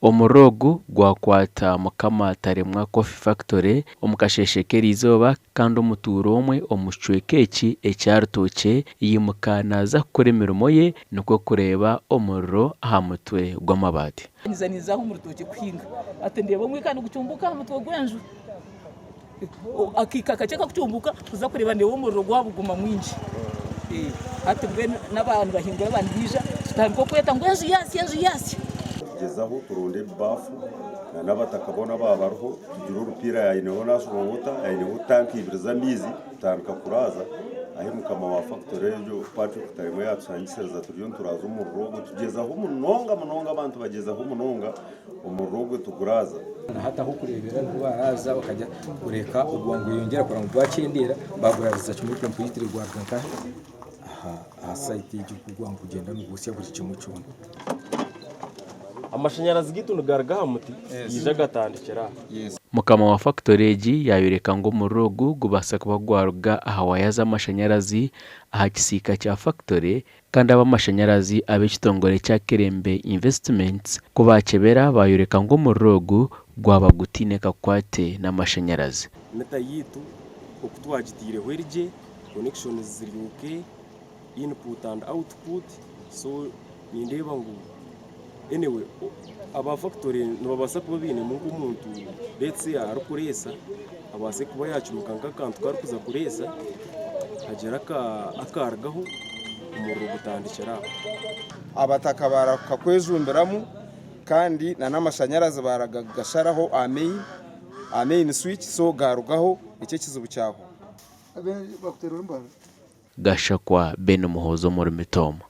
Omuriro ogu gwakwata Mukama Taremwa Coffee Factory omu kasheeshe k'eriizooba kandi omutuura omwe omu kicweka eki ekya Rutookye yaimuka naaza kukora emirimo ye nikwo kureeba omuriro aha mutwe gw'amabaati. Ninza ninza aho omu rutookye kuhinga hati ndeeba omwika nigucumbuka aha mutwe gw'enju Akaika kakye kakucumbuka kuza kureeba ndeeba omuriro gwabuguma mwingi hati mbwenu n'abantu nibahingura abandi baija tutandika okweta ngu enju yaasya enju yaasya. Tugyezaho turonde ebibaafu na n'abataka boona baaba bariho tugire orupiira yaineho natural water aineho tanka ibiri z'amaizi tutandika kuraaza ahi mukama wa fakitori egyo Patrick Taremwa yatuhangisiriza turiyo nituraaza omuriro ogwo tugyezaho munonga munonga abantu bagyezaho munonga Omuriro ogwo tiguraaza. Na hati ah'okureebera niho baraaza bakajya kureka ogwa nigweyongyera kureba ngu gwakyendeera baagurariza kimwe completely gwaruga nkahi aha site egi oku gwaba nigugyenda nigwotsya buri kimwe kyona. Amashanyarazi gaitu nigaruga aha muti gaija gatandikira aha. Mukama wa fakitori egi yaayoreka ngu omuriro ogu gubaasa kuba gwaruga aha waaya z'amashanyarazi aha kisiika kya fakitori Kandi ab'amashanyarazi ab'ekitongore kya Kirembe Investments ku baakyebera baayoreka ngu omuriro ogu gwaba gutaine kakwate n'amashanyarazi. Mita yaitu oku twagitaireho eri gye, connections ziri ok, input and output, so nindeeba ngu anyway aba factory nibabaasa kuba bainemu nk'omuntu let's say arikureesa abaase kuba yaacumika nk'akantu ku arikuza kureesa hagire akarugaho omuriro gutandikire aho. Abataka barahuka kwejumbiramu kandi n'amashanyarazi baragasharaho aha main switch so garugaho ekyo ekizibu kyahwa. Gashakwa Ben Muhoozi omuri Mitooma.